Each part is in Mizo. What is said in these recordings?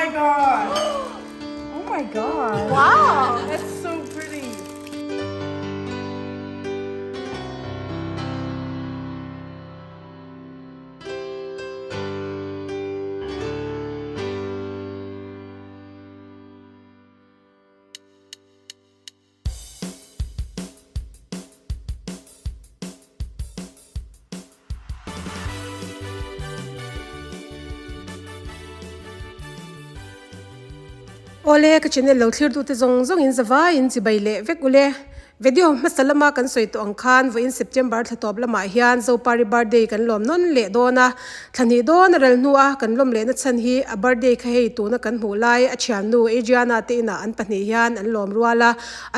my god! Oh my god! Wow! That's so pretty. Awle ka channel lo thlir tute zawng zawng in zavai in chibai leh vek ule. Video hmasa lama kan sawi tawh ang khan vawiin September thla tawp lamah hian Zopari birthday kan lawm nawn leh dawn a, thla hnih dawn a ral hnu a kan lawm lehna chhan hi a birthday kha hei tuna kan hmuh lai a thiannu Adriana te inah an pahnih hian an lawm rual a,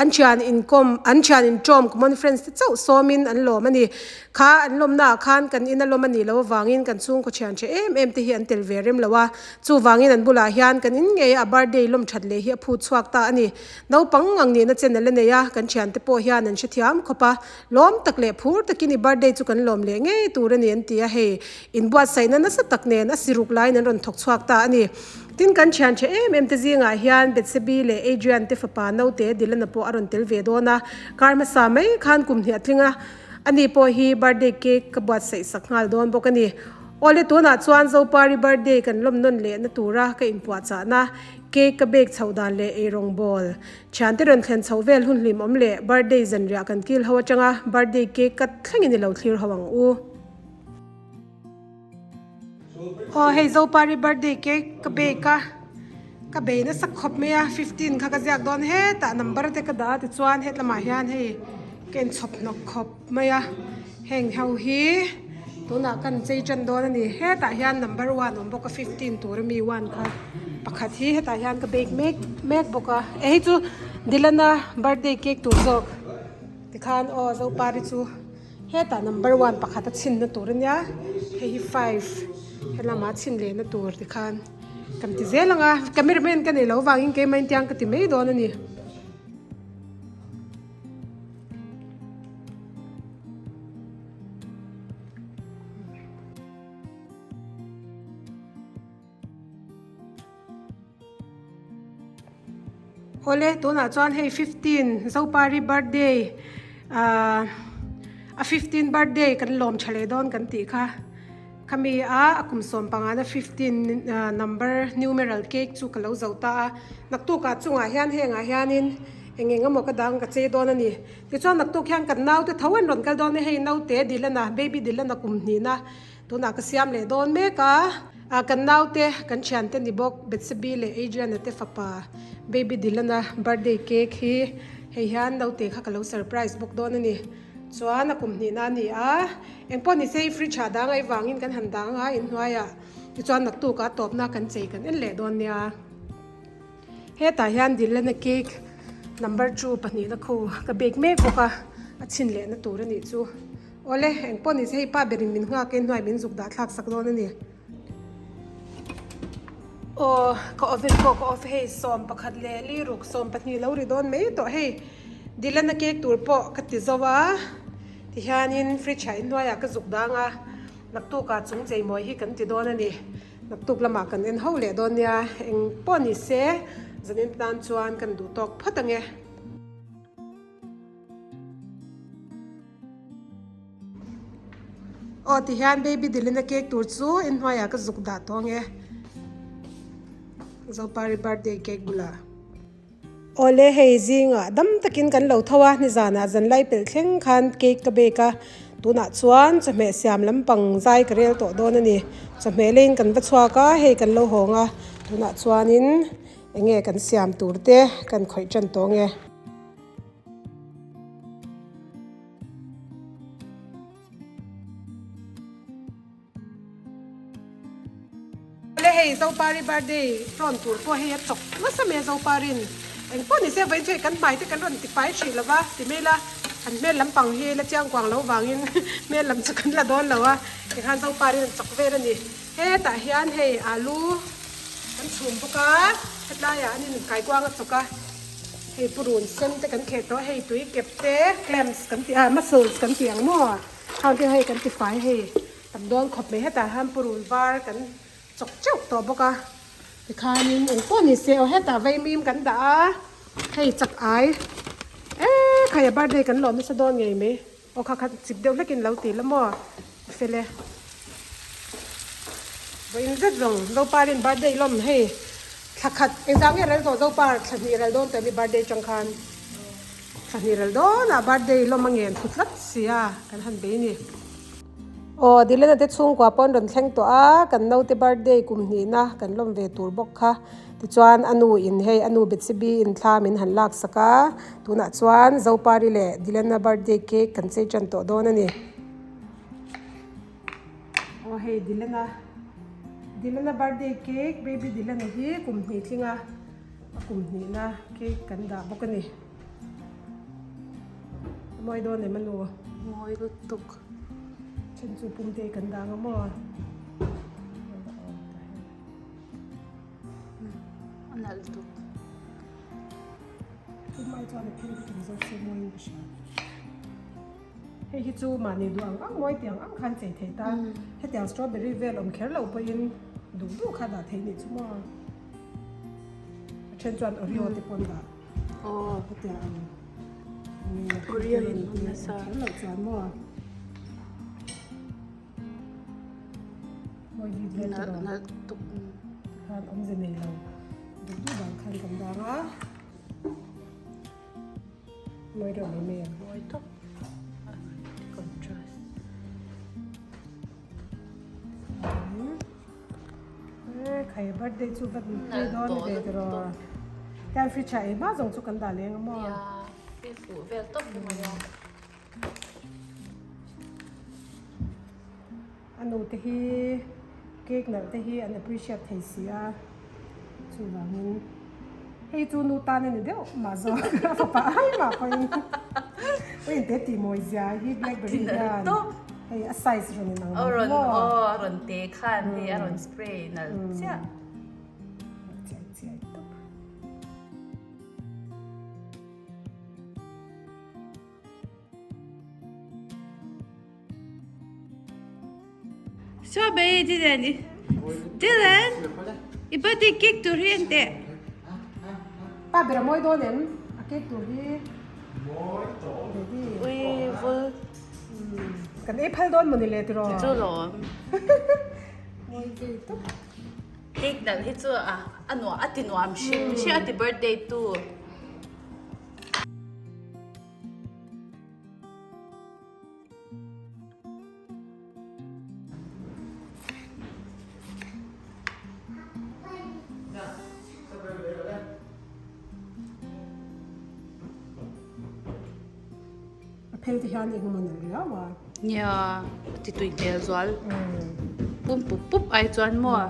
an thian inkawm an thian intawm common friends te chauh sawmin an lawm a ni. Kha an lawmna ah khan kan ina lawm a nih loh avangin kan chhungkaw thian tha em em te hi an tel ve rem lo a, chuvangin an bulah hian kan in ngei a birthday lawm that leh hi a phut chhuak ta a ni. Naupang ang nihna chen a la nei a, kan thiante pawh hian an hrethiam khawp a, lawm tak leh phur takin i birthday chu kan lawm leh ngei tur a ni an ti a, hei inbuatsaihna nasa tak nen a siruk laiin an rawn thawk chhuak ta a ni. Tin kan thian tha em em te zingah hian Bethsebi leh Adrian te fapa naute Dylan-a pawh a rawn tel ve dawn a, kar hmasa mai khan kum hnih a tling a, ani pawh hi birthday cake ka buatsaih sak nghal dawn bawk a ni. Awle tunah chuan Zopari birthday kan lawm nawn lehna tura ka inpuahchahna Cake ka bake chhoh dan leh ei rawng bawl. Thiante rawn thlen chhoh vel hun hlim awm leh birthday zanriah kan kil ho atanga birthday cake cut thlengin i lo thlir ho ang u. Aw hei Zopari birthday cake ka bake a, ka bei nasa khawp mai a, 15 kha ka ziak dawn hetah number te ka dah a tichuan hetlamah hian hei ka inchhawp hnawk khawp mai a, heng ho hi tunah kan chei tan dawn a ni hetah hian number one awm bawk a 15 tur ami one kha pakhat hi hetah hian ka bake mek mek bawk a eh hei chu Dylana birthday cake tur zawk tikhan aw Zopari chu hetah number one pakhat a chhinna tur ania hei hi five helamah a chhin lehna tur tikhan kan ti zel ang a cameraman ka neih loh avangin keimah in tiang ka ti mai dawn a ni. Awle tunah chuan hei 15 Zopari birthday ahh a 15 birthday kan lawm tha leh dawn kan tih kha khami a a kum sawm pangana 15 number numeral cake chu ka lo zo ta a naktukah chungah hian hengah hianin eng eng emaw ka dang ka chei dawn a ni tichuan naktuk hian kan naute tho an rawn kal dawn a hei naute Dylana baby Dylana kum hnihna Tunah ka siam leh dawn mek a. Ah kan naute kan thiante ni bawk Bethsebi leh Adriana te fapa baby Dylana birthday cake hi hei hian naute kha ka lo surprise bawk dawn a ni. Chuan a kum hnihna a ni a, engpawh ni se i fridge ah dang aih vangin kan han dang a inhnuaiah tichuan naktukah tawpna kan chei kan en leh dawn nia. Hetah hian Dylana cake number 2 pahnihna khu ka bake mek bawk a, a chhin lehna tur a nih chu. Awle, eng pawh ni se hei pa berin min nghak e, hnuai min zuk dah thlak sak dawn a ni. Aw, ka oven pawh ka off hei, 11 leh liruk 12 lo ri dawn mai tawh hei. Dylana cake tur pawh ka ti zo a, tihianin fridge ah inhnuaiah ka zuk dang a, naktukah chung cheimawi hi kan ti dawn a ni. Naktuk lamah kan en ho leh dawn nia, eng pawh ni se zanin tan chuan kan duh tawk phawt ang e. Aw tihian baby Dylana cake tur chu inhnuaiah ka zuk dah tawh ang e. Zopari birthday cake bulah. Awle hei zingah dam takin kan lo tho a, nizanah zanlai pelh thleng khan cake ka bake a, tunah chuan chawhmeh siam lampang zai ka rel tawh dawn a ni. Chawhmeh leiin kan va chhuak a, hei kan lo hawng a, tunah chuanin eng nge kan siam tur te kan khawih tan tawh ang e. Le hei Zopari birthday rawn tur pawh hei a chawk nasa mai a Zoparin eng pawh ni se vawiin chu hei kan hmai te kan rawn ti fai hrih lo va ti mai ila an hmel lampang hi la chiang kuang lo vangin hmel lam chu kan la dawn lo a tikhan Zoparin an chawk vel a ni hetah hian hei alu kan chhum bawk a hetlaiah an inkaikuang a chawk a. Hei purun sen te kan kheh tawh a, hei tui kep te clams kan tih a mussels kan tih ang maw khang te hei kan ti fai hei tam dawn khawp mai hetah hian purun var kan chawk teuh tawh bawk a Tikhanin eng pawh ni se aw hetah vaimim kan dah a, hei chak ai eee khai a birthday kan lawm nasa dawn ngei mai aw kha kha chip deuh hlekin lo ti la maw a fel e. Vawiin zet zawng Zoparin birthday lawm hei thla khat engzah nge ral tawh Zopar thla hnih ral dawn tawh mi birthday tang khan thla hnih ral dawnah birthday lawm a ngen thut tlat sia kan han bei ni. Aw Dilena te chhungkua pawh an rawn thleng tawh a, kan naute birthday kum hnihna kan lawm ve tur bawk kha. Tichuan a nu in hei a nu Bethseby in thla min han lak sak a, tunah chuan Zopari leh Dilena birthday cake kan chei tan tawh dawn a ni. Aw hei Dilena Dilena birthday cake baby Dilena hi kum hnih tlinga a kum hnihna cake kan dah bawk a ni. A mawi dawn em a nu? Mawi lutuk. Then chu pum te kan dang a maw? A nalh lutuk. Pum ai chuan a phel hi tum zawk se mawiin ka hria. Hei hi chu mahni duh ang ang mawi tiang ang khan chei thei ta. Hetiang strawberry vel awm kher loh pawhin duh duh kha dah thei nih chu maw? A then chuan Oreo te pawn dah. Aw. Hetiang ang. Oreo in awm nasa. Kher loh chuan maw? Mawi bik vel te Nalh nalh tuk. Khan awmze nei lo. Duh duh dang khan kan dang a. Mawi deuh mai mai ang. Mawi tawp. Contrast. Khai birthday chu va nui dawn ve tiraw. Tian fridge ah ei hma zawng chu kan dah leng a maw. Nia, i fuh vel tawp ni mai a. A nu te hi cake nalh te hi an appreciate thei si a, chuvangin hei chu nu tan a ni deuh mah zawk a fapa ai mah pawhin pawhin te tih mawi zia hi blackberry hian hei a size rawn in ang lo maw? Aw a rawn te khan hei a rawn spray nalh chiah. Chiai chiai tawp. Strawberry Dylan i Dylan i birthday cake tur hi en teh. Pa ber a mawi dawn em a cake tur hi. Mawi tawh. Baby. Ui vul. Kan ei phal dawn mawni le tiraw. Chu lawm. Mawi ve tawp. Cake nalh hi chu a a nuam a ti nuam hrim hrim a ti birthday tu. A phel te hian eng emaw nalh riau a. Nia, a ti tui hmel zual. Pum pup pup ai chuan maw.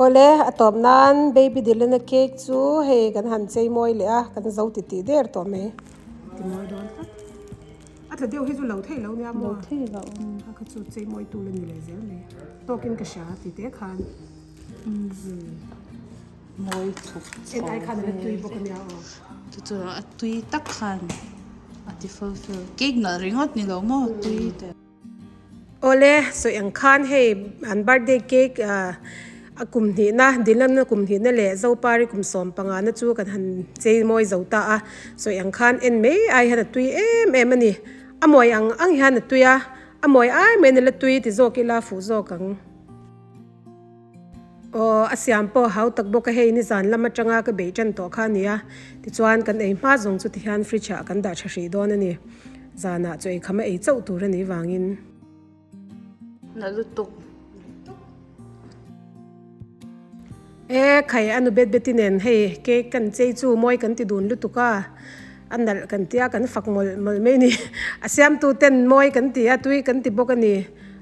Awle, a tawp nan baby Dylan-a cake chu hei kan han chei mawi leh a, kan zo ti tih der tawh mai. Ti mawi dawn tlat. A tla deuh hi chu lo theih lo nia maw? Lo theih lo. A kha chu chei mawi tu la ni leh zel mai. Tawkin ka hria ti te khan. Mawi thuk chho. En ai khan a la tui bawk a nia aw. Chu chu a tui tak khan a ti fulfill. Cake nalh ringawt ni lo maw tui te. Awle, sawi ang khan hei an birthday cake a kum hnihna, Dylan-a kum hnihna leh Zopari kum 15 na chu kan han chei mawi zo ta a. Sawi ang khan en mai ai hian a tui em em a ni. A mawi ang ang hian a tui a, a mawi ai mai nila tui ti zawk ila fuh zawk ang. Aw, a siam pawh a hau tak bawk a, hei nizan lam atanga ka beih tan tawh kha a ni a, tichuan kan ei hma zawng chu tihian fridge ah kan dah tha hrih dawn a ni, zanah chu eikham a ei chauh tur a nih vangin. Na lutuk. E, khai a nu bet beti nen hei cake kan chei chu mawi kan ti dun lutuk a, a nalh kan tia kan fak mawlh mawlh mai a ni, a siamtu ten mawi kan ti a, tui kan ti bawk a ni.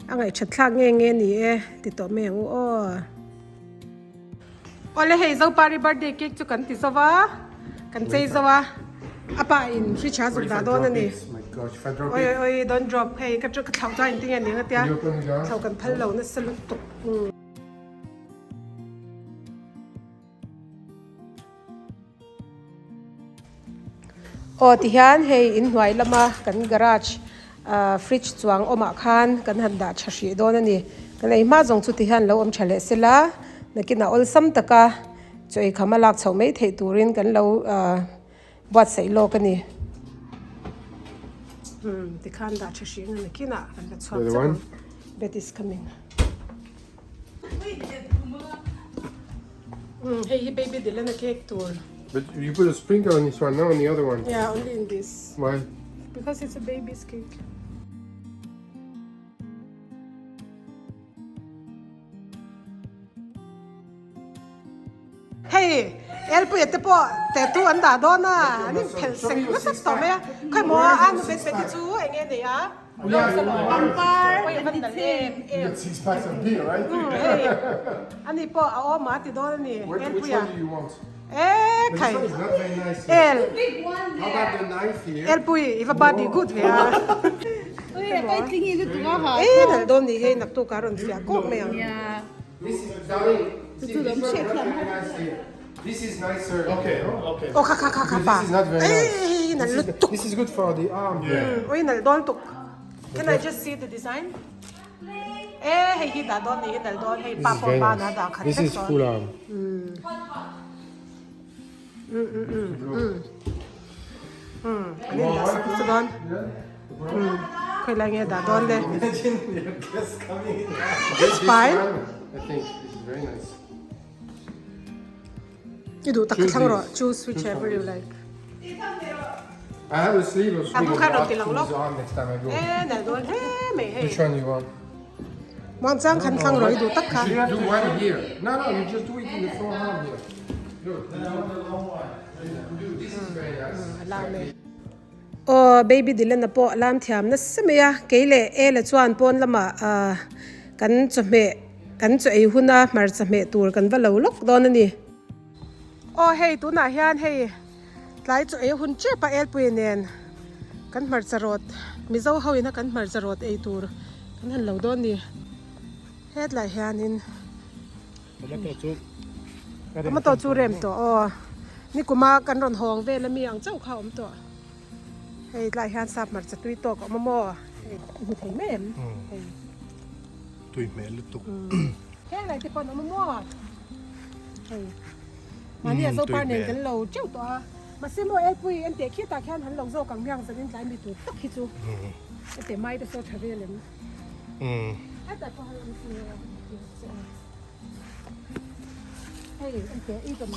A ngaihthat thlak nge nge ni e ti tawh mai ang u aw. Awle hei Zopari birthday cake chu kan ti zo va, Kan chei zo a, a pa in fridge a zuk dah dawn a ni. Oi oi oi don't drop hei ka ka thlauh chuan engtin nge ni ang a tia thlauh kan phal lo nasa lutuk. Aw tihian hei inhnuai lama kan garage ah fridge chuang awmah khan kan han dah tha hrih dawn a ni. Kan ei hma zawng chu tihian lo awm tha leh sela nakinah awlsam taka chaw ei kham a lak chhoh mai theih turin kan lo ah buatsaih lawk a ni. Umm tikhan dah tha hrih ang a nakinah kan la chhuak chauh ang. Bet is coming. Mm, hei hi baby Dylan a cake tur. But you put a sprinkle on this one, not on the other one. Yeah, only in this. Why? Because it's a baby's cake. Hei, elpui te pawh tattoo an dah dawn a, an inphelh sek nasa tawh mai a. Khawi maw a nu bet bet hi chu eng nge nei a? Pangpar a ti chhem em. Hei ani pawh a awm a ti dawn a ni Elpuia e khai El Elpui i va ba di good ve a e nalh dawn ni hei naktuk a rawn fiah kawk mai ang. Aw kha kha kha kha pa ei nalh lutuk ui nalh dawn tuk can I just see the design e hei hi dah dawn ni hi nalh dawn hei pa pawh ban a dah khat vek dawn an in dah sak nasa dawn khawi lai nge dah dawn le it's fine. I duh tak thlang rawh, choose whichever you like. A bu khan rawn ti lo lawk. E nalh dawn hle mai hei. Muangchang khan thlang rawh i duh tak kha. Aw baby Dylan-a pawh lam thiam nasa mai a, kei leh Ela chuan pawn lamah kan chawhmeh kan chaw ei huna hmarcha hmeh tur kan va lo lawk dawn a ni. Aw hei tunah hian hei tlai chaw ei hun tep a Elpuia nen kan hmarcha rawt Mizo ho ina kan hmarcha rawt ei tur kan han lo dawn a ni hetlai hianin. Tomato chu ka rem Tomato chu rem tawh aw. Nikuma kan rawn hawng vel ami ang chauh kha a awm tawh. Hei tlaiah hian sap hmarcha tui tawk a awm a maw? Hei i hmu thei mai em? Hei. Tui hmel lutuk. Heng lai te pawh an awm a maw? Hei. Mahni a Zopar nen kan lo teuh tawh a. Mahse maw Elpui en teh khitah khian han lo zawk ang hmiang zanin tlai mi tur tak hi chu. Hete mai te saw tha vel em? Hetah pawh han awm se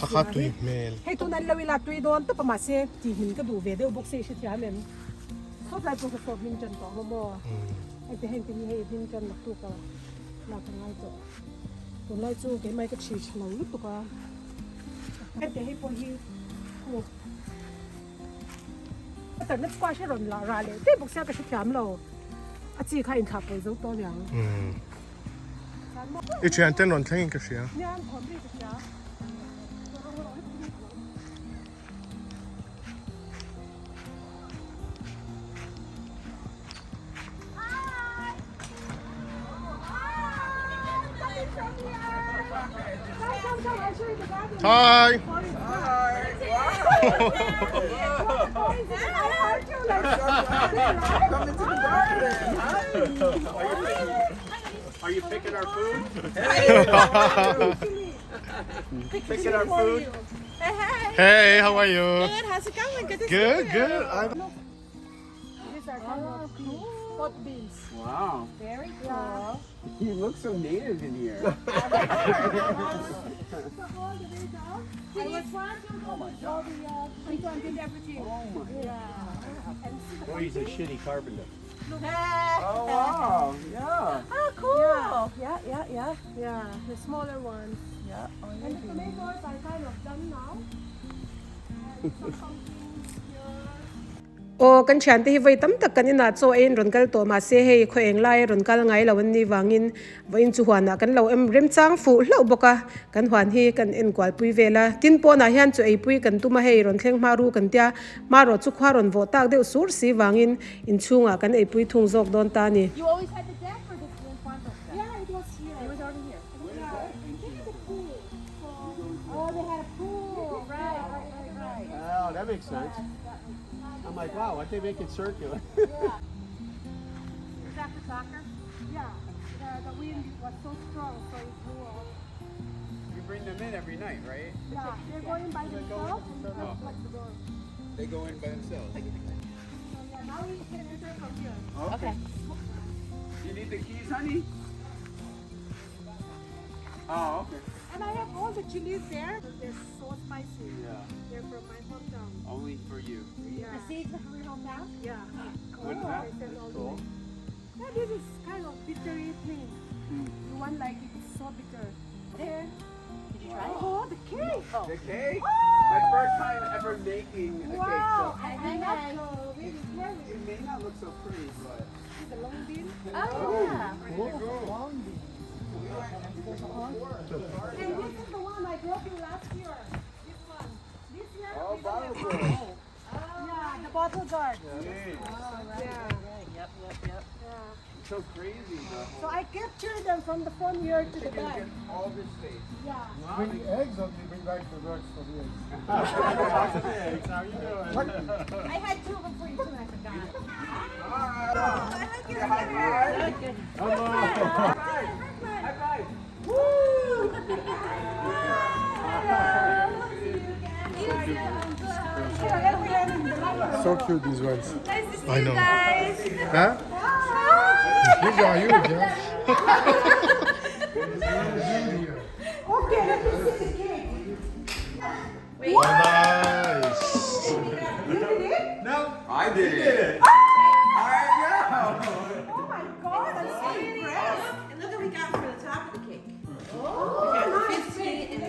Khakha tui hmel. Hei tun an lo ila tui dawn tawp a mahse tih hmin ka duh ve deuh bawk se i hrethiam em? Sawt lai pawh ka sawt hming tan tawh maw maw? Hei te heng te hi hei hming tan naktuk a lak a ngai tawh. Tunlai chu keimah hi ka chhi tha lo lutuk a. Hei te hei pawh hi khu Butternut squash hi rawn lah rah leh tep bawk sia ka hrethiam lo. A chi kha inthlah pawi zo tawh aniang. I thian ten rawn thleng in ka hria. Nia an thawm ri ka hria. Hi. Are you picking our food? Picking our food? Hey, how are you? Good, how's it going? Good to see Good, you. good. I'm These are kind of beans, pot beans. Wow. Very cool. You look so native in here. So all the way down. I was oh my God. All the I planted everything. Oh my. Yeah. And see the Well, he's a shitty carpenter. Oh wow. Yeah. Oh, cool. Yeah, yeah, yeah. Yeah, the smaller ones. Yeah. Oh, And the tomatoes are kind of done now. And some pumpkins here. Aw, kan thiante hi vawi tam tak kan inah chaw eiin rawn kal tawh mahse hei khaw eng laia rawn kal ngai lo an nih vangin vawiin chu huanah kan lo em remchang fuh hlauh bawk a, kan huan hi kan enkual pui vel a. Tin, pawnah hian chaw eipui kan tum a, hei rawn thleng hma ru kan tia, hmarawh chu khua rawn vawh tak deuh sur si vangin inchhungah kan eipui thung zawk dawn ta a ni. I'm like, wow, why'd they make it circular? Is that for soccer? Yeah, the, the wind was so strong, so it blew off. You bring them in every night, right? Yeah, they're going by themselves and just lock the door. They go in by themselves. So yeah, now we can enter from here. Okay. You need the keys, honey? Oh, okay. And I have all the chilies there. They're so spicy. Yeah. They're from my hometown. Only for you. Yeah. The seeds are from your hometown? Yeah. What is that? I send all the Cool. way. Yeah, this is kind of bittery thing. You want like it's so bitter. There. Did you try it? Oh, the cake! The cake? My first time ever making a Wow! cake. I, I love the really So it may not look so pretty, but The long bean. Oh, yeah. And this is the one I broke you last year. This one. This year Oh, we don't have bottle gourd. Yeah, the bottle gourd. Yeah. Yeah. Yep, yep, yep. It's so crazy. The So I captured them from the front yard to the chickens back. get all this space. Yeah. Bring eggs or do you bring back the birds for the eggs? I had two of them for you too, and I forgot. High five. High five. So cute these ones. Nice to see I you know. guys. Huh? These are huge, huh? Okay, let me see the cake. Oh, nice. You did it? I did it. I know. Oh my god, I'm so impressed. And look what we got for the top of the cake. Oh, nice.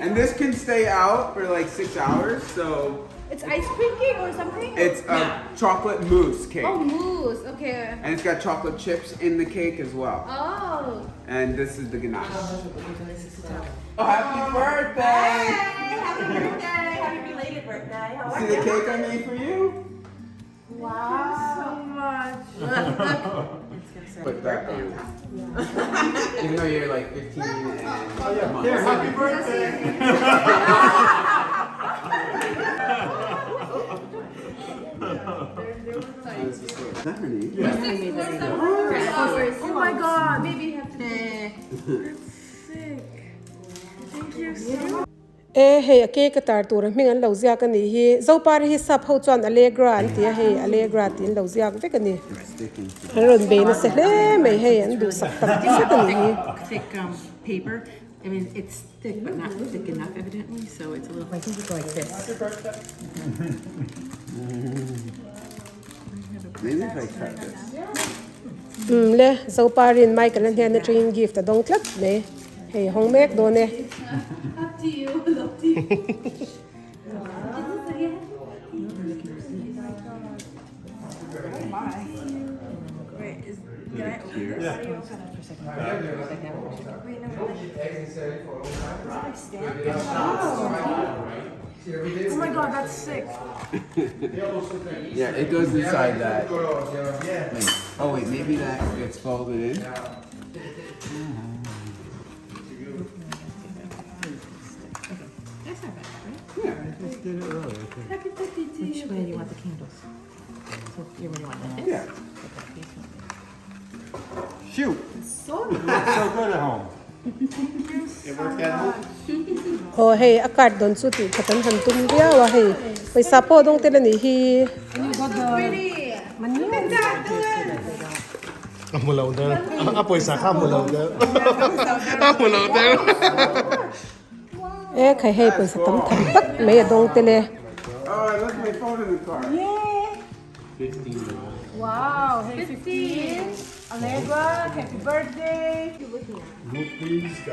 And this can stay out for like 6 hours, so It's ice cream cake or something? it's a chocolate mousse cake. Oh, mousse. Okay. And it's got chocolate chips in the cake as well. Oh. And this is the ganache. Oh, happy birthday! Hey, happy birthday. Happy belated birthday. How are See the you? cake I made for you? Wow. So much. Put that on. Even though you're like 15 and months. Yeah, happy birthday. This is sweet. Is that her name? Oh my god. Maybe you have to. E hei a cake a tar tur a hming an lo ziak a nih hi Zopari hi sap ho chuan Allegra an ti a hei Allegra tih an lo ziak vek a ni an rawn bei nasa hle mai hei an duhsak tak zet a nih hi. Thick um, paper. I mean, it's thick, but not thick enough evidently, so it's a little. I think you go like this. Maybe if I cut this. Umm le Zopari'n Michael a hnen atangin gift a dawng tlat mai hei hawng mek dawn e. Up to you. Up to you. Yeah, it goes inside that. Wait. Oh wait, maybe that gets folded in. That's not bad, right? Yeah. Which way do you want the candles? So you really want like this? Yeah. Okay, face one. Shoot. So good at home. It worked at home? Aw hei a card dawn chu tih khat an han tum viau a hei pawisa pawh dawng tel a nih hi. A hmu lo der. A pawisa kha a hmu lo der. A hmu lo der. E khai hei pawisa tam tham tak mai a dawng tel e. Oh, I left my phone in the car. Wow, hei 15 Allegra, happy birthday.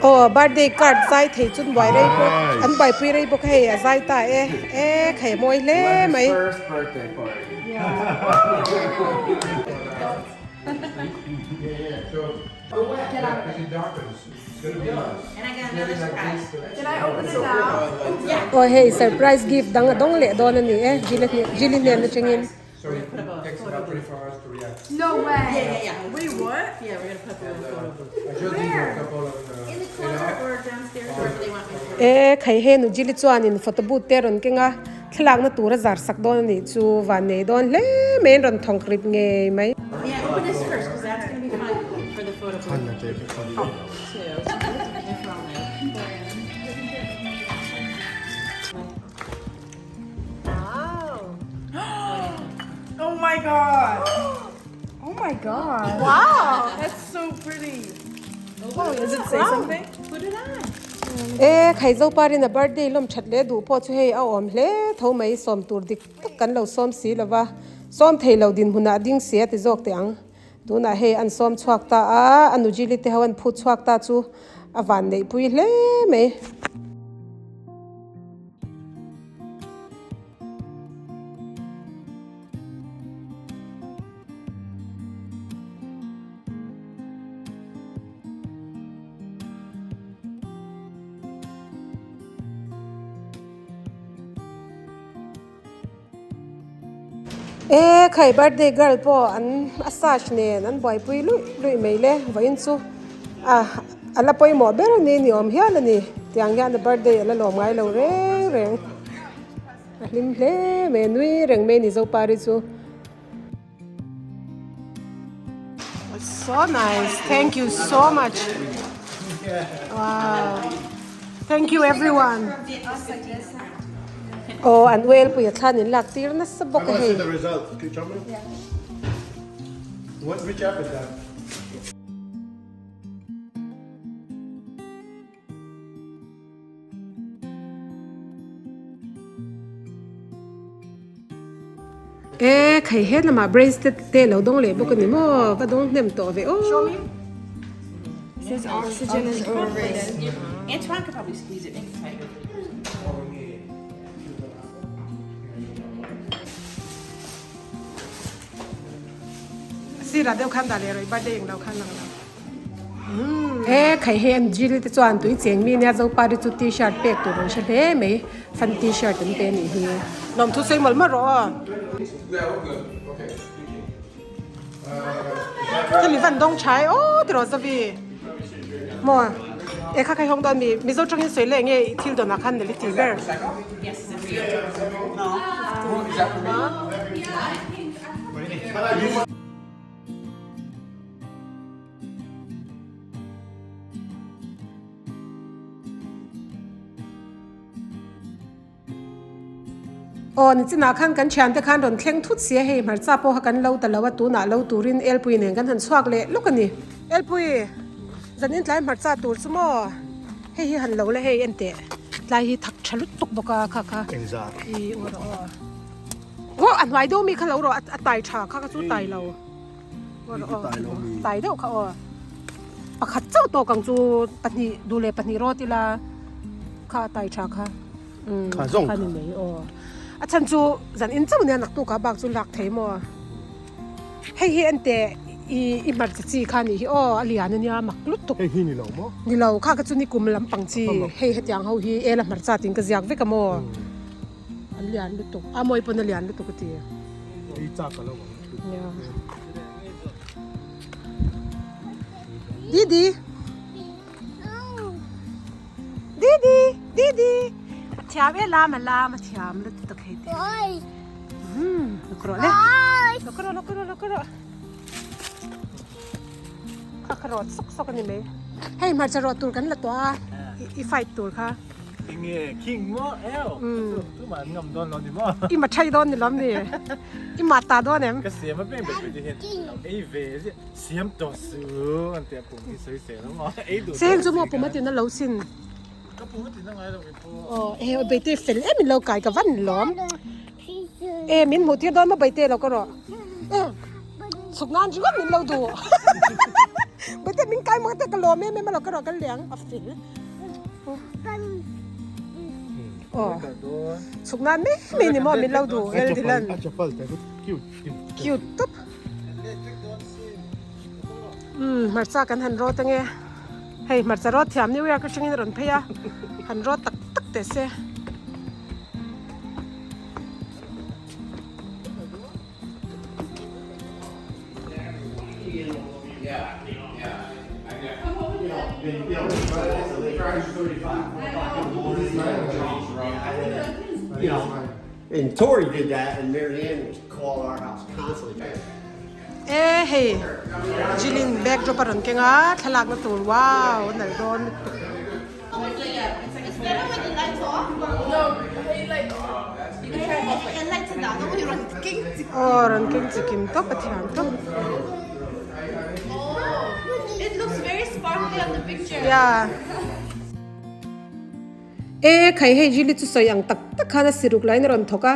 Aw birthday card zai thei chun buai rei bawk an buaipui rei bawk a hei a zai ta e e khai mawi hle mai. First birthday party. Aw hei surprise gift dang a dawng leh dawn a ni e Jilly hnen atangin. E khai he nu Jilly chuanin photo booth te a rawn keng a thlalakna tur a zar sak dawn a nih chu van nei dawn hle mai an rawn thawng rip ngei mai. Oh my god! Oh my god! Wow! That's so pretty. Oh, does it say something? Put it on. E khai Zoparin a birthday lawm that leh duh pawh chu hei a awm hle tho mai sawm tur dik tak kan lo sawm si lova sawm thei lo dinhmunah a ding si a ti zawk teh ang tunah hei an sawm chhuak ta a a nujili te ho an phut chhuak ta chu a van neih pui hle mai. E khai birthday girl pawh an a search nen an buaipui luih luih mai le vawiin chu a a la pawimawh ber a ni ni awm hial a ni tiang hian a birthday a la lawm ngai lo reng reng a hlim hle mai a nui reng mai a ni Zopari chu. It's so nice. Thank you so much. Wow. Thank you everyone. Oh, an well pui a thlan in lak tir nasa bawk a hei. What, which app is that? E khai he lamah bracelet te lo dawng leh bawk a ni maw va dawng hnem tawh ve aw. Sirah deuh khan dah leh rawih birthday englo khan lang lo. E khai hei an jil te chuan tui cheng mi nia zopari chu t-shirt pek tur an hre hle mai fan t-shirt an pe anih hi. Lawmthu sawi mawlh mawlh rawh aw. Hemi van dawng tha e aw ti rawh Zavi. Maw e kha khai hawng dawn mi Mizo tangin sawi leh nge i thil dawnah khan nali ti ber. Aw nichinah khan kan thiante khan rawn thleng thut si a hei hmarcha pawh kha kan lo ta lo a tunah lo turin Elpui nen kan han chhuak leh lawk a ni. Elpui zanin tlai hmarcha tur chu maw hei hi han lo la hei en teh tlai hi thak tha lutuk bawk a kha kha i u rawh aw. Aw a hnuai deuh mi kha lo rawh a tai tha kha kha chu tai lo. Tai deuh kha aw pakhat chauh tawk ang chu pahnih duh leh pahnih rawt ila kha a tai tha kha kha ni mai aw a chhan chu zan in chauh nia naktuk ah bak chu lak thei maw hei hi en teh i i hmarcha chi kha nih hi aw a lian ania mak lutuk hei hi ni lo maw ni lo kha kha chu ni kum lampang chi hei hetiang ho hi ela hmarcha tiin ka ziak vek a maw. An lian lutuk a mawi pawn a lian lutuk a ti. Ei chak ka lo ang. Yeah. Didi. Didi, Didi. A thiam e lam a lam a thiam lutuk tak hei te. Lokro le. Lokro lokro lokro. Kha kha rawt sawk sawk a ni mai. Hei hmarcha rawt tur kan la tawh a i fight tur kha. Enge king maw eo tumah an ngam dawn lo ni maw. I ma thai dawn ni lawm ni. I ma ta dawn em. Ka siam a peng bet bet hian ei ve ziah siam tawh su an tia pum hi sawi sel a maw ei duh. Seng chu maw pum a tina lo sin. Ka pum a tina ngai lo kei pawh. Aw he beite fel em in lo kai ka van lawm. E min hmuh tir dawn maw beite lo ka rawh. Chhuk nan ringawt min lo duh. Beite min kai maw te ka lawm em em a lo ka rawh ka liang a fel. Aw chhuk nan mai mai ni maw min lo duh lal Dylan. Cute tawp. Umm hmarcha kan han rawt ange hei hmarcha rawt thiam New York atangin a rawn phei a han rawt tak tak teh se. And Tori did that and Mary Ann was call our house constantly. E hei Jilin backdrop a rawn keng a thlalakna tur wow a nalh dawn lutuk. Aw rawn keng chikim tawp a thiam tawp. Yeah. E khai hei Jilly chu sawi ang tak tak khan a siruk laiin a rawn thawk a,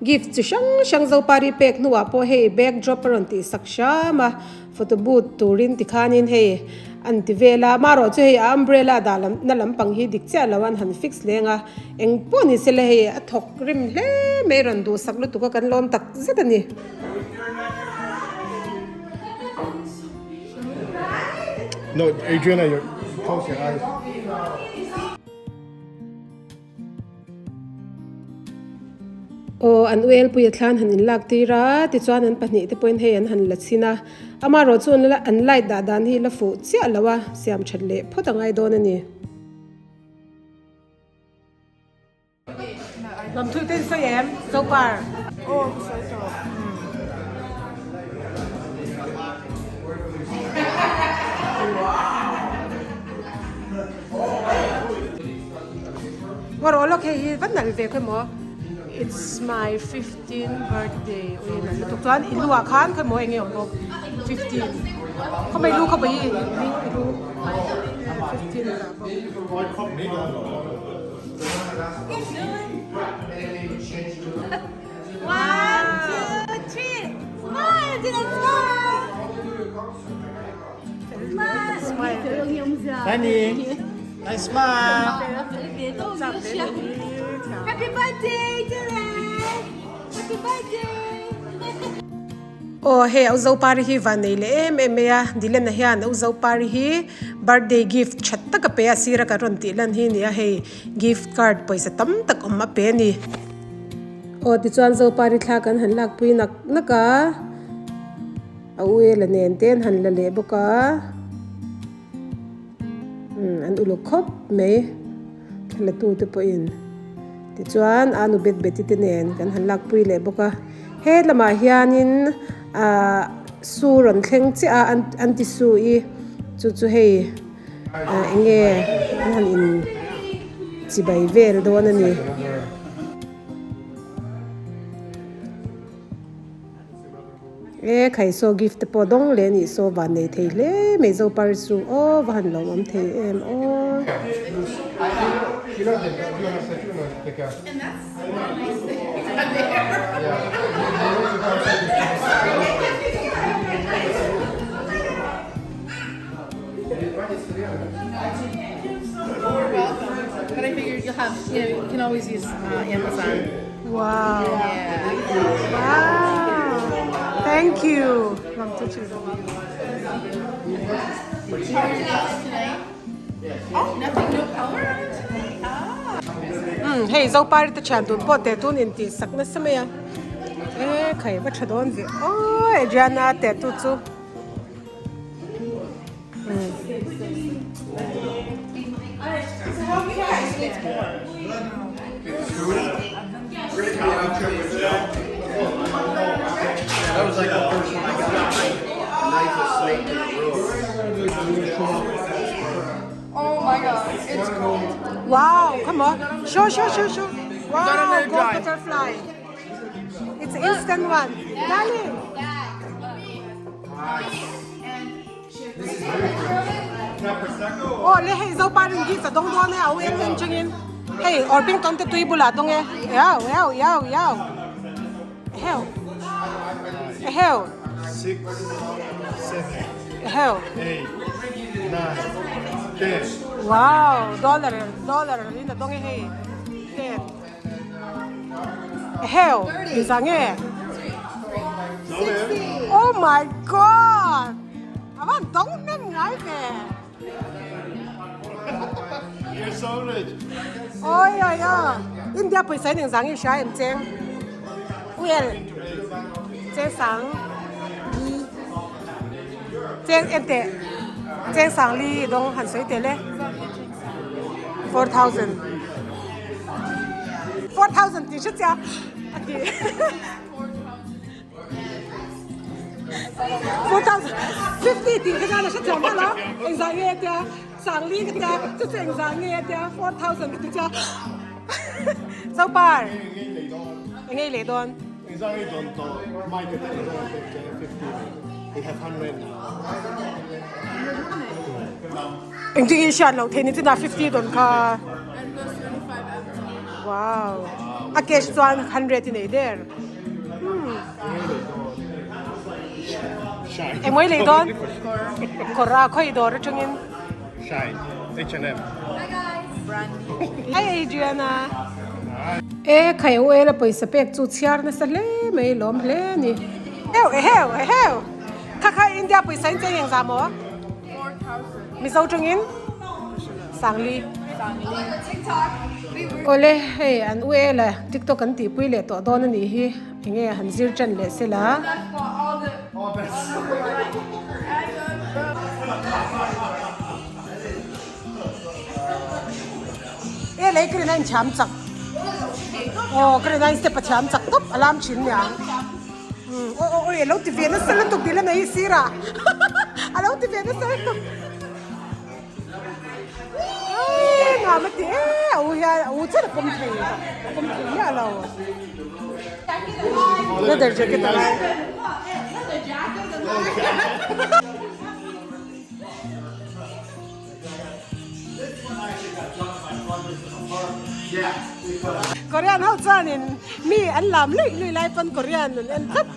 gift chi hrang hrang Zopari pek hnuah pawh hei backdrop a rawn tih sak hram a, photo booth turin tikhanin hei an ti vel a, amaherawh chu hei a umbrella dah lam na lampang hi dik chiah lo an han fix leng a, eng pawh ni sela hei a thawk rim hle mai rawn duhsak lutuk a kan lawm tak zet a ni. No, Adriana, you're close your eyes. Aw, an uelpui a thlan han inlak tir a, tichuan an pahnih te pawhin hei an han la chhin a, amaherawh chu an light dah dan hi la fuh chiah lo a, siam that leh phawt a ngai dawn a ni. Lamthui te in sawi em? Zopar. Aw ka sawi tawh. Ngaw rawh lawk hei hi va nalh ve khawi maw It's my 15 birthday ui nalh lutuk chuan i lu ah khan khawi maw enge awm bawk 15 khaw mai lu khaw mai i hming i lu 15 a dah bawk. One, two, three. Smile, Dylan, smile. Smile. Danny, nice smile. Happy birthday, Dylan. Happy birthday. Aw hei au Zopari hi van nei leh em em mai a, Dylan-a hian au Zopari hi birthday gift tha tak a pe a, sir a kan rawn tih lan hi a ni a, hei gift card pawisa tam tak awm a pe a ni. Aw tichuan Zopari thla kan han lakpui nak nak a, a u ela nen te an han la leh bawk a, umm an uluk khawp mai thla la tu te pawhin. Tichuan a nu bet beti te nen kan han lakpui leh bawk a, he lamah hianin ahh su rawn thleng chiah a an ti su i chu chu hei ah eng nge an han in chibai vel dawn a ni. E khai saw gift te pawh dawng leh anih saw van nei thei hle mai Zopar chu aw va han lawmawm thei em aw. Wow wow thank you Um hei Zopari te thian tun pawh teh tun intih sak nasa mai a e khai va tha dawn ve aw Adriana teh tu chu. Wow, come on. Show, show, show, show. Wow, gold butterfly. It's an instant one. Darling. Aw le hei Zopa rin gi cha dawng dawn e a u em em chungin hei Orpington te tui bulah dawng e iau iau iau iau eheu eheu eheu wow dollar dollar in a dawng e hei ten. Eheu engzah nge? Oh my god! A van dawng hnem ngai ve. Oi oi oi India pawisa in engzah nge hria em cheng? Well cheng sang li cheng en teh cheng sang li dawng han sawi tel e 4000 4000 tih hre chiah a ti 4050 tih kha chuan a hre thiam vel a engzah nge tia sangli ka tia chu chu engzah nge tia 4000 ka ti chia Zopar engei leh dawn Engzah nge dawn tawh mic ate engzah nge pek che 50 we have 100 now. Engtin nge i hriat loh theih ni chinah 50 dawn kha wow a cash chuan 100 i nei der. Engmawii lei dawn kawr a khawi dawr atangin Hi Adriana E khai u ela pawisa pek chu chhiar nasa hle mai lawm hle a ni Heu eheu eheu kha kha India pawisa in cheng engzah maw Mizo tangin Sangli Awle hei an u ela TikTok an tihpui leh tawh dawn a nih hi enge han zir tan leh sela. E lei ka rin a inthiam chak aw ka rin a in step a thiam chak tawp a lam thin niang aw aw aw alo ti ve nasa lutuk tih la nei sir ah alo ti ve nasa lutuk. Nuam a ti e a u hian a u chiah a pawm thei a pawm thei miah lo leather jacket a ngai Korean ho chuanin mi an lam luih luih lai pawn Korean an en tlat.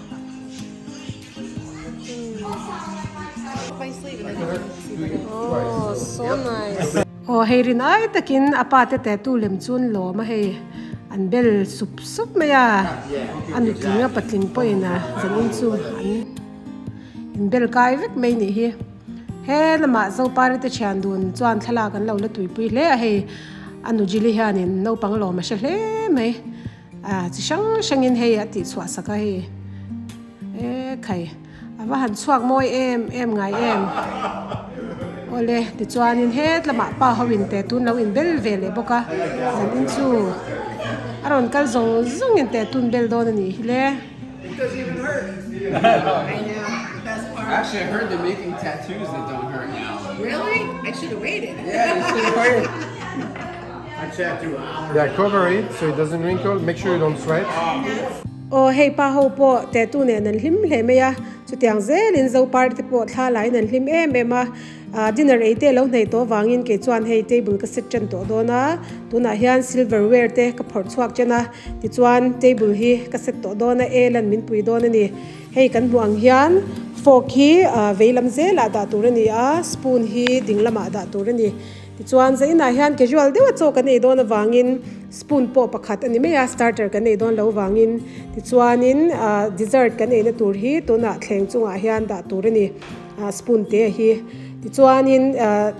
Oh so nice. Aw hei rin ai takin a pa te tattoo lem chu an lawm a hei an bel sup sup mai a a nutling a patling pawhin a zanin chu an inbel kai vek mai nih hi he lamah Zopari te thian dun chuan thlalak an lo la tuipui hle a hei a nujili hianin naupang lawm a hre hle mai. Ah chi hrang hrangin hei a tih chhuah sak a hei e khai a va han chhuak mawi em em ngai em awle tichuanin het lamah pa ho in teh tun lo in bel ve leh bawk a zanin chu a rawn kal zawng zawng in teh tun bel dawn a nih hi le. Yeah, cover it so it doesn't wrinkle, make sure you don't sweat. Aw hei pa ho pawh tattoo nen an hlim hle mai a, chutiang zelin Zopari te pawh thla laiin an hlim em em a, ah dinner ei te lo hnaih tawh vangin kei chuan hei table ka set tan tawh dawn a, tunah hian silver ware te ka phawrh chhuak chen a, tichuan table hi ka set tawh dawn a, el an min pui dawn a ni. Hei kan hmuh ang hian fork hi veilam zelah dah tur a ni a, spoon hi ding lamah dah tur a ni. Tichuan zainah hian casual deuha chaw kan ei dawn avangin spoon pawh pakhat a ni mai a, starter kan ei dawn lo avangin. Tichuanin ah dessert kan eina tur hi tunah thleng chungah hian dah tur a ni, ah spoon te hi. Tichuanin ah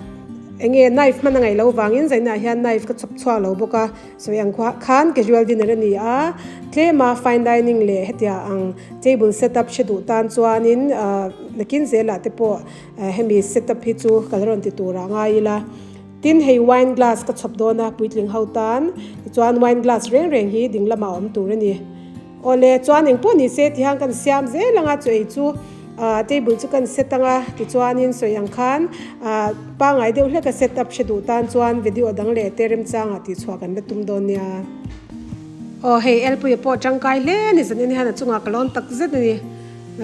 eng nge knife hman a ngaih loh avangin zainah hian knife ka chhawp chhuak lo bawk a, sawi ang khuah khan casual dinner a ni a, tlema fine dining leh hetia ang table set up hre duh tan chuanin ah nakin zelah te pawh Hemi setup hi chu ka la rawn ti turah ngai ila. Tin, hei wine glass ka chhawp dawn a, puitling ho tan. Tichuan wine glass reng reng hi ding lamah a awm tur a ni. Awle, chuan engpawh ni se tihian kan siam zel ang a, chu ei chu table chu kan set ang a, tichuanin sawi ang khan pangngai deuh hlek a setup hre duh tan chuan video dang leh te remchangah tihchhuah kan la tum dawn nia. Aw, hei Elpuia pawh tangkai hle a ni, zanin hian a chungah ka lawn tak zet a ni.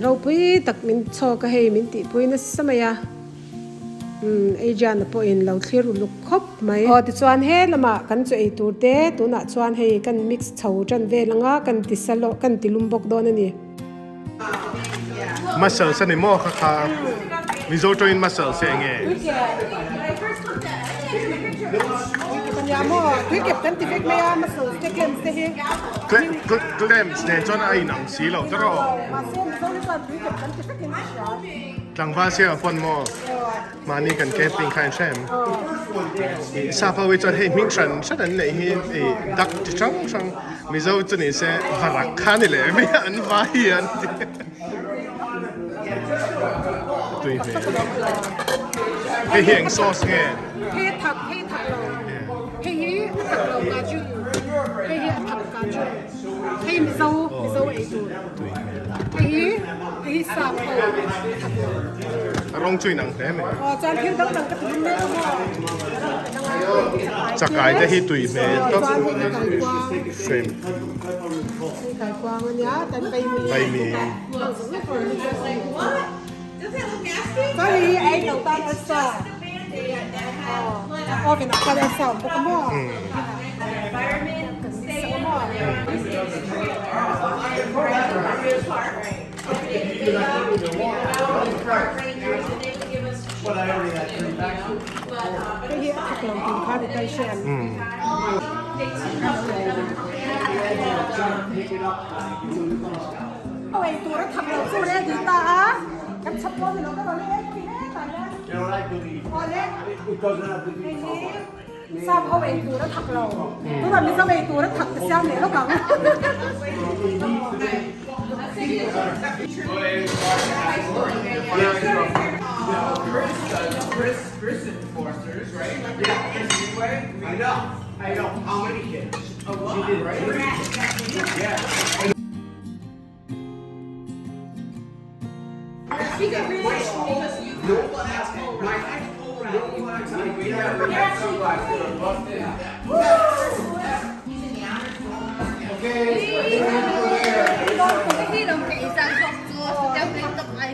Ropui tak min chhawk a hei min tihpui nasa mai a, umm Adriana pawhin lo thlir uluk khawp mai. Aw tichuan he lamah kan chaw ei tur te tunah chuan hei kan mix chho tan vel anga kan ti sa lawk kan ti lum bawk dawn a ni. Muscles a ni maw kha kha Mizo tawngin muscles hi eng nge? ah maw tuikep kan ti vek mai a mussels te clams te hi. Clams nen chuan a inang si lo ta rawh. Mahse Mizo hi chuan tuikep kan ti vekin ka hria. Tlangval siamah pawn maw mahni kan camping kha in hre em? Sap ho hi chuan hei hming hran hran an neih hi duck chi hrang hrang Mizo chu ni se varak kha ni leh mai a an vai hi an ti. Tui hmel. Hei hi eng sauce nge? Hei a thak, hei a thak lo. Hei hi a thak lo kajun. Hei hi a thak kajun. Hei Mizo, Mizo ei tur. Tui hmel. Hei hi, hei hi sap ho a thak lo. A rawng chu inang hle mai. Aw chuan thil dang dang ka ti hlum mek a maw. Chakai te hi tui hmel tawp. Chuan hei hi kaikuang. Shrimp. Hei kaikuang a nia, tan vaimi. Vaimi. Chuan hei hi a ei lo tan arsa. Aw oven ah khan arsa a awm bawk a maw. Kan sak a maw. Hei hi a thak lo tur kha ni ta i hre ang. Aw ei tur a thak lo chu ready ta a, kan chhap dawn ni lo ka rawn ei pui hle ta hian. Aw le, hei hi Sap ho ei tur a thak lo, tunah Mizo ei tur a thak ta siam leh lawk ang.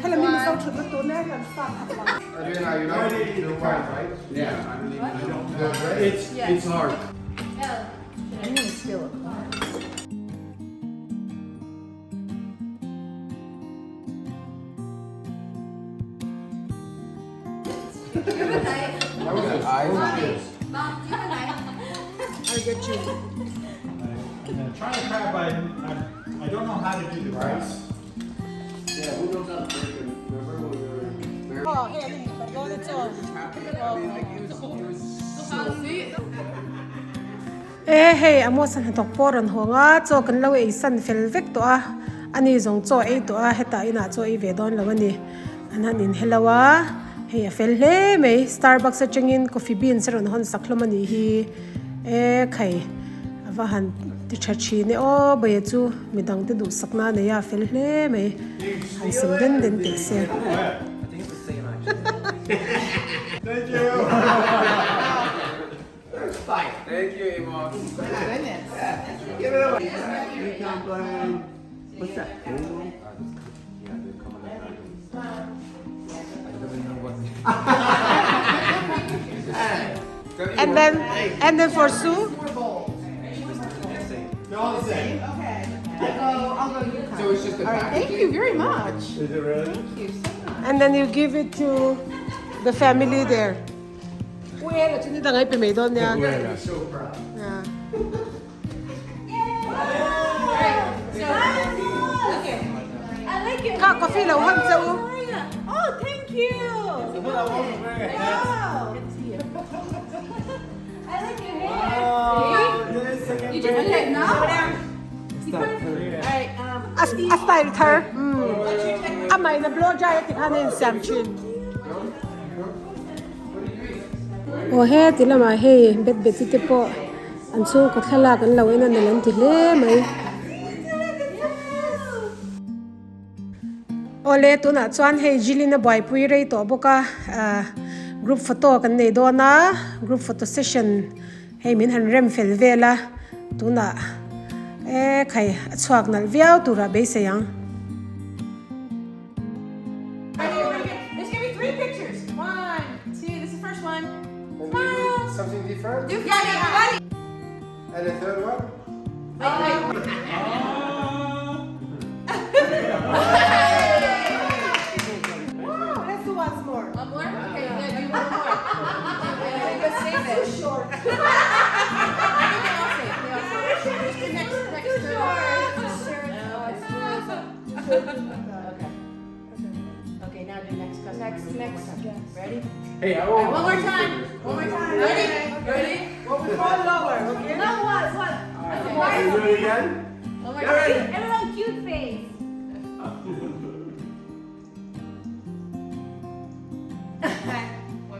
Helami Mizo thutna tur mek hian sap thak lo. I'll get you. Trying to crab, I, I don't know how to do the rice. Aw, hei an inhmuh dawn a chaw. E hei Amos a hnathawk pawh a rawn hawng a, chaw kan lo ei san fel vek tawh a, ani zawng chaw ei tawh a, hetah inah chaw ei ve dawn lo a ni, an han inhe lo a, hei a fel hle mai, Starbucks atangin coffee beans a rawn hawn sak hlawm a nih hi, e khai a va han ti tha thin e aw Bawia chu midang te duhsakna a nei a, a fel hle mai, han sem den den teh se. Thank you. Thank you, Amos. Give it away. Pecan blend. What's that? Oval? And then and then for Sue. They're all the same. So it's just a Thank you very much. Is it really? Thank you so much. And then you give it to the family there. U Ela chu ni dang ai pe mai dawn nia. Yeah. Kha coffee lo han che u. Oh, thank you. Wow. Good to see you. I like your hair. You just did it now? Alright, A a style thar. Mm. A mai na blow dry a ti khan a insiam thin. Aw he ti lamah hei bet bet te pawh an chhungkaw thlalak an lo en a nalh an ti hle mai. Awle tunah chuan hei Jilin a buaipui rei tawh bawk a ah group photo kan nei dawn a group photo session hei min han rem fel vel a tunah e khai a chhuak nalh viau turah beisei ang. There's gonna be 3 pictures. 1, 2, this is the first one. Smile. Something different? Do funny, funny. And the third one? Wait, wait. Wow, let's do once more. One more? Okay, yeah, do one more. But save it. Too short. Ready? Hey, I want One more time. One more time. Ready? Ready? Well, we fall lower, okay? No, what? What? Are you doing it again? One more Get ready. time. Everyone cute face.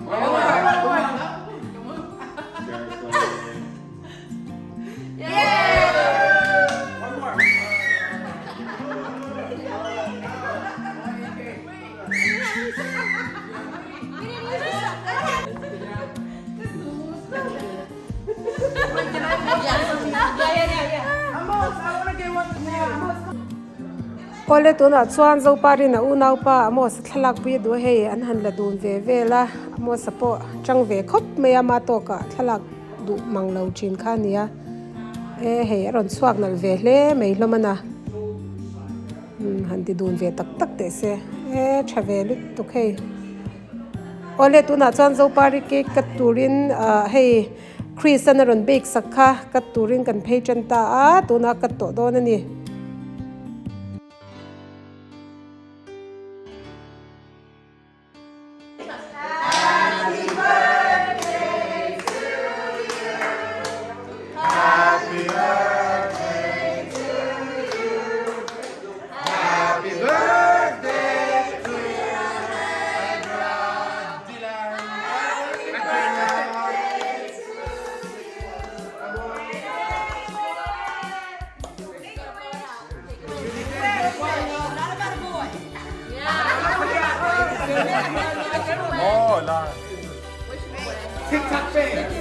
One more. One more. Yeah! One more. Amos, I want to get one with you. Awle tunah chuan Zoparin a unaupa Amos a thlalak pui a duh a hei an han la dun ve vel a Amos a pawh tang ve khawp mai a ama tawkah thlalak duh mang lo thin kha a ni a e hei a rawn chhuak nalh ve hle mai hlawm a na umm han ti dun ve tak tak teh se e tha ve lutuk hei awle tunah chuan Zopari cake cut turin ah hei Chris an a rawn bake sak kha cut turin kan phei tan ta a tunah a cut tawh dawn a ni. Oh, la. TikTok fans.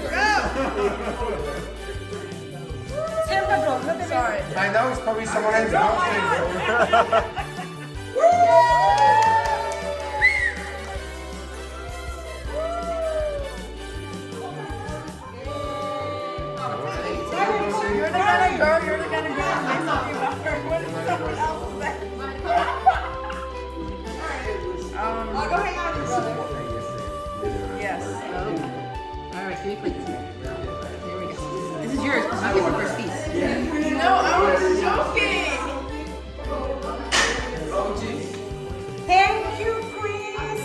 Sorry. I know it's probably someone else's birthday. You're the kind of girl, you're the kind of girl that makes up you better when someone else is there. I'll go hang out with your brother. Yes. All right, give me plates. There we go. This is yours because you get the first piece. No, I was joking. Thank you, Chris.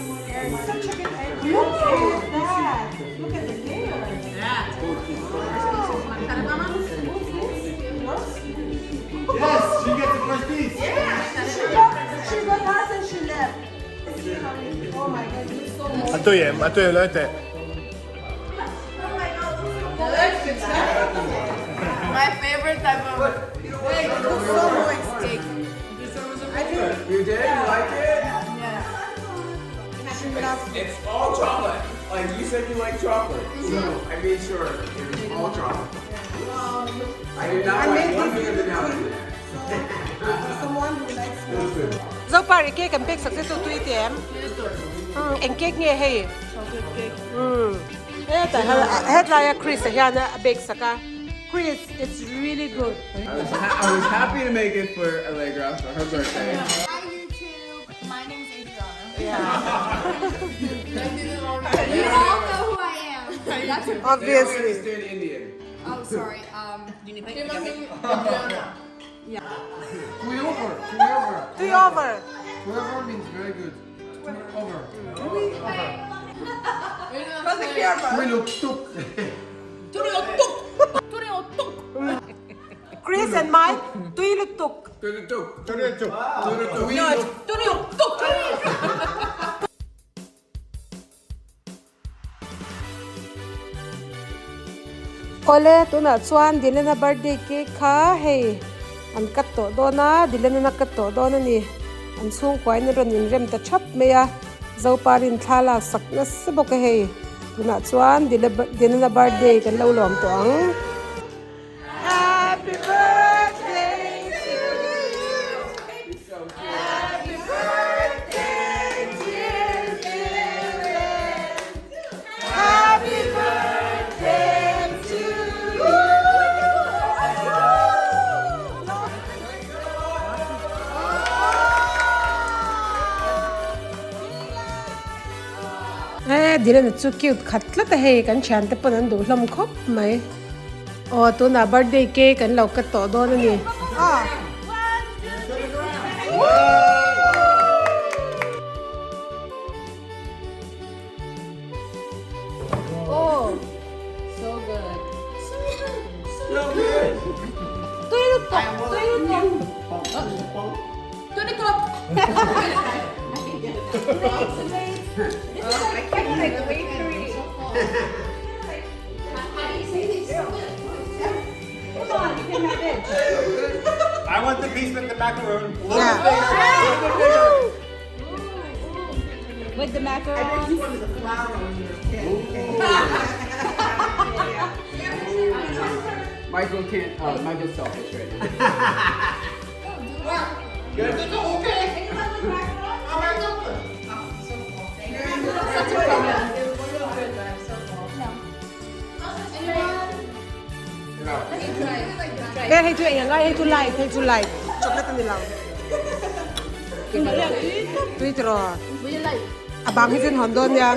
Such a good idea. Look at that. Look at the hair. Yes, she gets the first piece. She got us and she left. Oh my God, you're so A tui em, a tui em nói tệ. My favorite type of so moist cake. You did? You like it? Yeah. It's all chocolate. Like you said you like chocolate. So I made sure it was all chocolate. I did not want one bit of vanilla in there. Someone who likes Zopari cake and bake successful tui te em. Eng cake nge hei. Chocolate cake. Hetlai a Chris a hian a bake sak a. Chris, it's really good. I was happy to make it for Allegra for her birthday. Hi YouTube. My name's Adriana. Yeah. You all know who I am. That's They don't Obviously. understand Indian. Oh, sorry. Three over. Three over. Tui over. Three over means very good. Three over. Three look tuk. Chris and Mike, tui lutuk. Three tuk. Tui tuk. Three tuk. Awle tunah chuan Dilena birthday cake kha hei an cut tawh dawn a, Dilena a cut tawh dawn a ni. An chhungkuain a rawn inrem ta thap mai a, Zoparin thla lak sak nasa bawk a hei. Tunah chuan Dilena birthday kan lo lawm tawh ang. Happy birthday to you. Happy birthday dear Dylan. Happy birthday to you. E Dylan chu cute khat tlat a hei kan thiante pawn an duh hlawm khawp mai. Aw tunah birthday cake an lo cut tawh dawn a ni. I want the piece with the macaroon. Yeah. With the macarons. You wanted the flower when you were a kid. Michael can't. Michael's selfish right now. E hei chu eng ngai hei chu light hei chu light chocolate a ni lo tui tiraw a bang hi chu an hawn dawn nia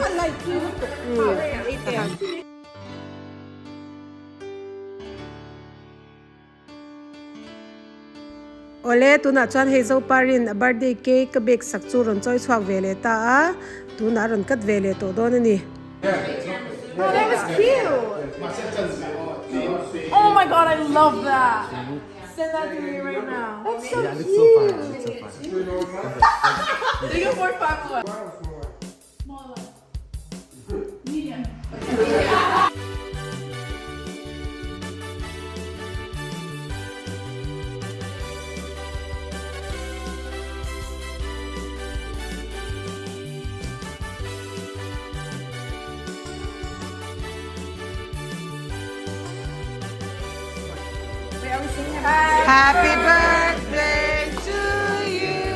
Awle tunah chuan hei Zoparin a birthday cake ka bake sak chu rawn chawi chhuak ve leh ta a tunah a rawn cut ve leh tawh dawn a ni. Oh that was cute! Oh my god I love that! Send that to me right now. That's so cute! Three four five one. Happy birthday to you.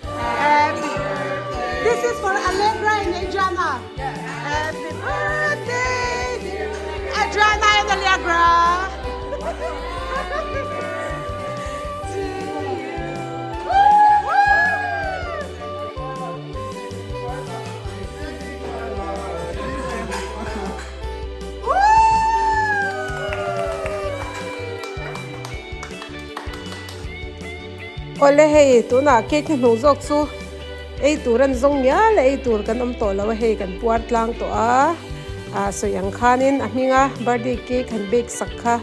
Happy birthday. This is for Allegra and Adriana. Happy birthday, dear Adriana and Allegra. Happy birthday to you. Awle hei tunah cake hnuhnung zawk chu ei tur an zawng mial a ei tur kan awm tawh lo a hei kan puar tlang tawh a ah sawi ang khanin a hminga birthday cake han bake sak kha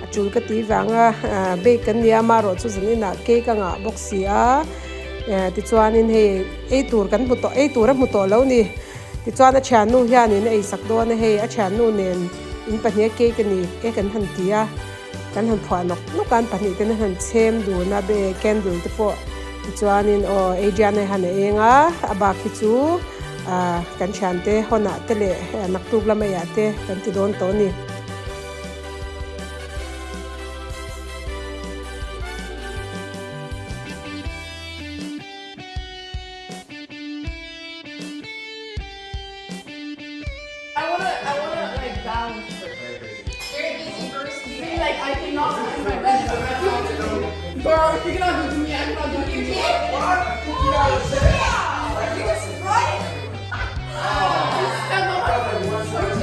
a tul ka ti vang a ah bake kan nia amaherawh chu zan inah cake a ngah bawk si a tichuanin hei ei tur kan hmu tawh ei tur a hmu tawh lo ni. Tichuan a thiannu hianin a eisak dawn a, hei a thiannu nen in pahnih a cake a ni e kan han ti a, kan han phuah nawk nawk a, an pahnih ten an han chhem dun a, be candle te pawh tichuanin aw Adriana hi han a eng a, a bak hi chu ah kan thiante hawnah te leh naktuk lamaiah te kan ti dawn tawh a ni. I wanna, I wanna like balance first. Very busy bursty. See, like I cannot do my best. Girl, if you cannot do it to me, I cannot do it to you. You just right. Stand on my foot.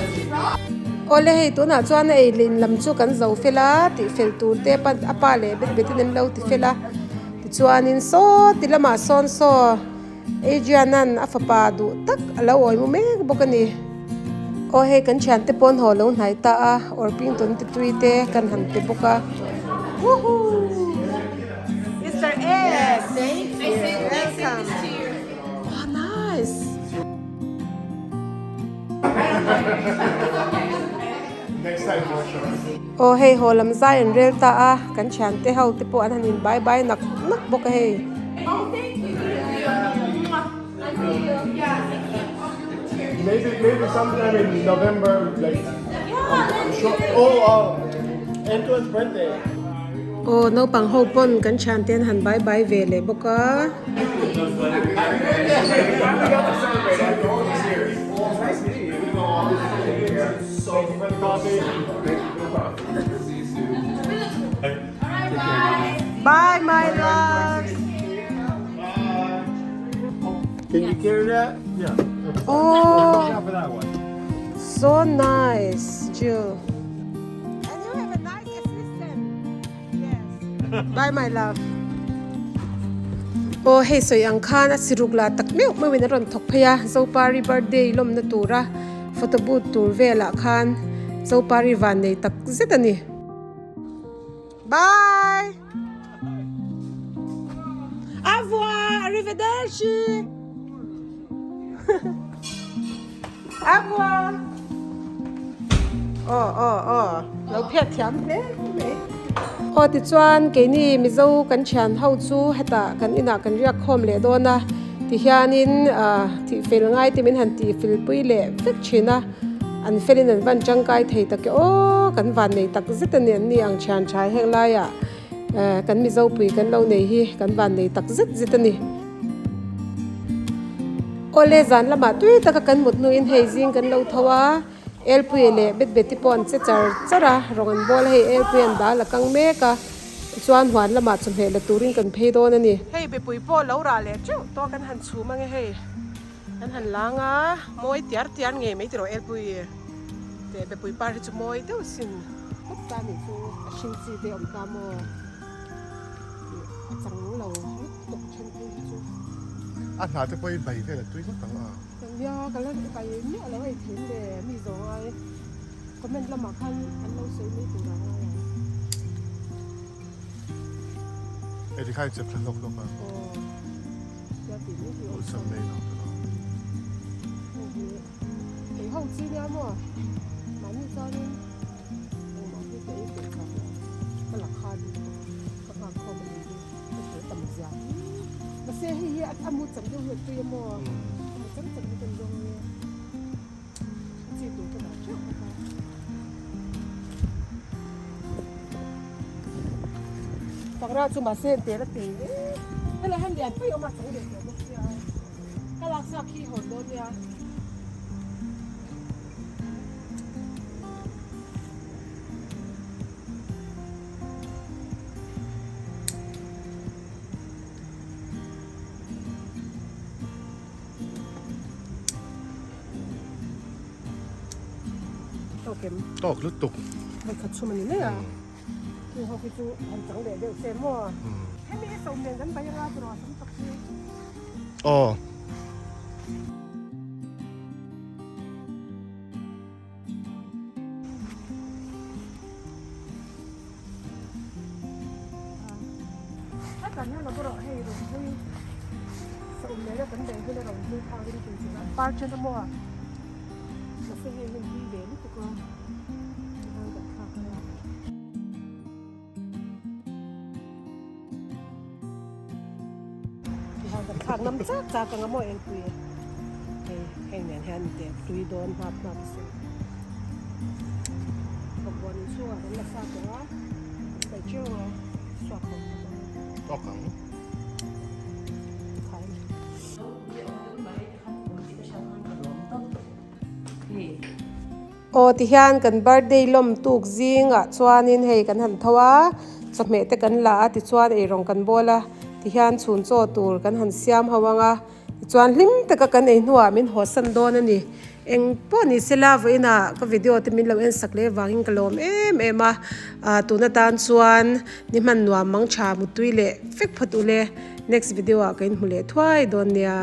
Awle hei tunah chuan a ei lin lam chu kan zo fel a tih fel tur te a pa leh bet betin an lo ti fel a tichuanin saw ti lamah sawn saw. Adrian-a'n a fapa duh tak a lo awi mu mek bawk a ni. Aw hei kan thiante pawn haw lo hnai ta a, Orpington te tui te kan han pe bawk a. Woohoo! Mister Ed! Thank you! Welcome! Oh nice! Aw hei haw lam zai an rel ta a, kan thiante ho te pawh an han in bye bye nak nak bawk a hei. Maybe maybe sometime in November like I'm sure oh oh Antoine's birthday. Aw naupang ho pawn kan thiante an han bye bye ve leh bawk a. Bye my loves. Can you carry that? Yeah. Oh. Watch out for that one. So nice, Jill. And you have a nice assistant. Yes. Bye my love. Aw hei sawi ang khan a siruk la tak meuh meuhin a rawn thawk phei a, Zopari birthday lawmna tura photo booth tur velah khan Zopari van nei tak zet a ni. Bye! Hershey. Aqua. Aw aw aw lo phiat thiam hle mai. Aw tichuan keini Mizo kan thian ho chu hetah kan inah kan riak khawm leh dawn a tihianin ah tih fel ngai te min han tih fel pui leh vek thin a an felin an van tangkai thei tak e aw kan van nei tak zet a ni an ni ang thian tha heng laiah eh kan Mizo pui kan lo nei hi kan van nei tak zet zet a ni. Awle zan lamah tui taka kan mut hnuin hei zing kan lo tho a, Elpui leh Betbeti pawh an che char char a, rawng an bawl a hei Elpui an dal a kang mek a, tichuan huan lamah chawhmeh la turin kan phei dawn a ni. Hei bepui pawh lo rah leh teuh tawh kan han chhum ange hei kan han lang a, mawi tiar tiar ngei mai tiraw Elpui teh bepui par hi chu mawi deuh sin. Kawp ta nih chu a hring chi te awm ta maw tih a chang lo lutuk then phei hi chu. A hna te pawh i bai vel a tui ngawt ang a. Nia ka la bai miah lo a i theim le mi zawng ai comment lamah khan an lo sawi mai tur ang ai ang. Hei ti khan i chep thla hlawk hlawk a. Aw tia tih mai hi awlsam mai lo tawh lo. Hei hi ei ho chi nia maw mahni chuanin engmah hi ka ei peih chak lo ka la kha duh tawh ka nghak khawm a ni hi ka thei tam zia mahse hei hi a mu cham deuh hi a tui a maw a mu cham cham hi kan zawng ang e a chi tur ka dah teuh bawk a. Pakra chu mahse tel a tel e helai hian lian pui a awm a chang leh tawh bawk sia ka laksa khi hawn dawn nia. Tawk lutuk. Hei khat chhum a ni mai a. Chung ho khi chu han chang leh deuh se maw. Hemi hi sawm nen kan bai anga tiraw tam tak hi. Aw. Hetah hian lo rawh hei rawn hlui sawm nen a kan bei hun a rawn hlui thak in tih chu an par then a maw mahse hei hun hlui ve lutuk a tihian kan thlak a tihian kan thlak ngam chak chak ang a maw engpui hei hei nen hian teh hlui dawn hnap hnap a sin bawkbawn inchhungah kan la sa tawh a kan paih teuh a suak ho tawk ang. Aw tihian kan birthday lawm tuk zingah chuanin hei kan han tho a, chawhmeh te kan la a tichuan eirawng kan bawl a, tihian chhun chaw tur kan han siam ho ang a, tichuan hlim taka kan ei hnuah min hawsan dawn a ni. Eng pawh ni sela vawiinah ka video te min lo en sak leh vangin ka lawm em em a, ah tun atan chuan ni hman nuam mang tha mutui leh vek phawt ule, next video ah ka inhmu leh thuai dawn nia.